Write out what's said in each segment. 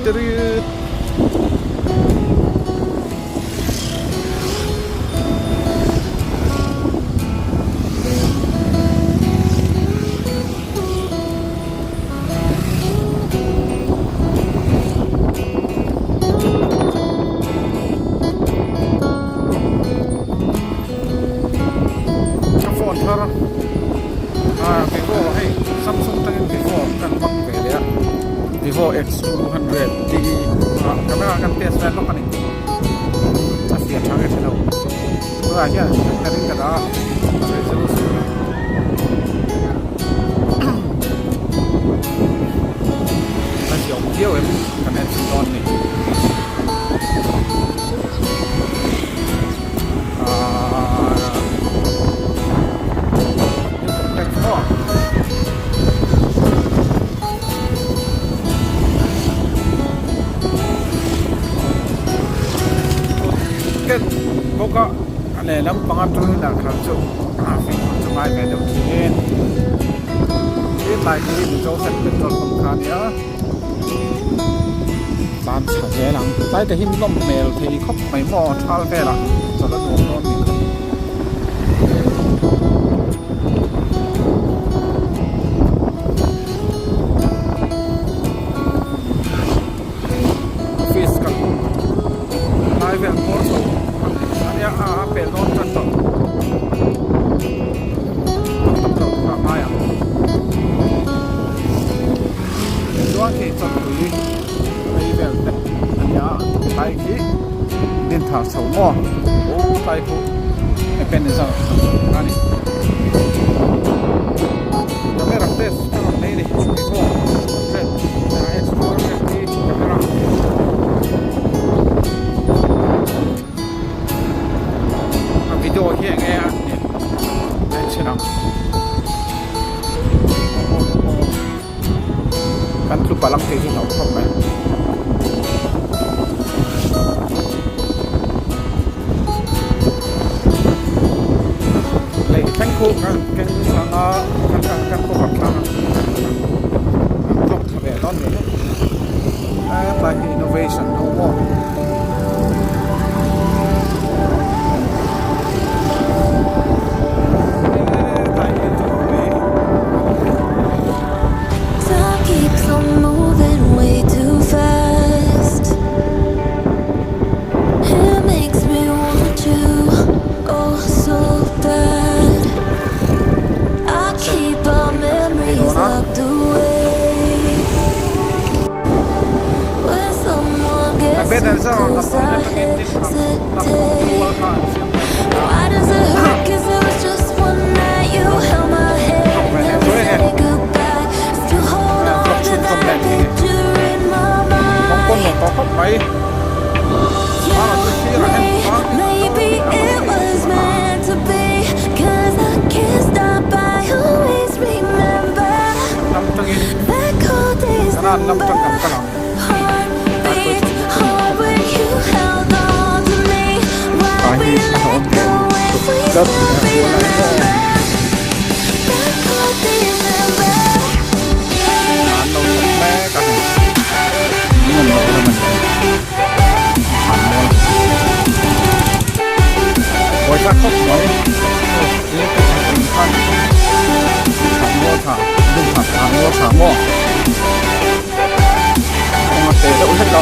Street. Ka phone thar ah vivo hei samsung tangin vivo kan hmang ve leh a vivo x 200 tih ah camera kan test vel lawk a ni a fiah tha nge tha lo tunah hian ka ring ka dah a resolution a ziawm viau em kan en chhin dawn a ni. Bawk a a lehlam panga two wheeler khalh chu a fimkhur chu ngai ve deuh thin hetlai hi Mizo ten petrol pump kha a nia. Tlan chha zel ang tlai te hi nawm hmel thei khawp mai maw thal velah chawlh a nuam dawn ni kha. Office kal hun lai vel hmawr chho a nia a a pel dawn tan tawh tam tam lo turah ngai ang. Chuan khi chawlhpui phei vel te a nia tlai khi din thar chho maw aw tlai khu Ebenezer a ni camera test ka rawn nei a ni vivo x 200 hi camera a video hi eng nge a nih a enchhin ang. Kan tlu palh ang tih chu hlauh khawp mai. Lei thleng khu kan keng thlang a kan kan kan cover thlang a kan vlog thla ve dawn ni he hetlai hi innovation ho maw. Time keeps on moving way too fast. It makes me want you oh so bad. I keep our memories locked away. When someone gets too close, I hesitate. Why does it hurt? 'Cause it was just one night you held my hand and we said goodbye. Still hold on to that picture in my mind. You and me, maybe it was meant to be. 'Cause I can't stop, I always remember that cold December. Heartbeats hard when you held on to me. While we let go and we still remember that cold December. An lo thawk mek a ni. An lo lam a ni. An mawi. Pawisa khawp mai. Kawng a te deuh hlek a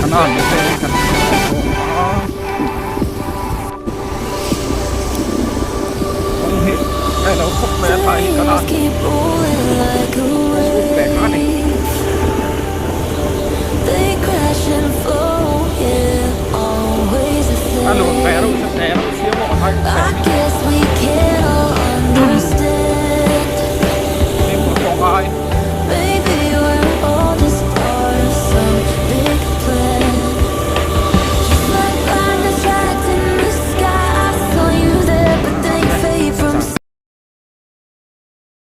kan an te kan kawng hi a lo khawp mai a tlai hi kan an.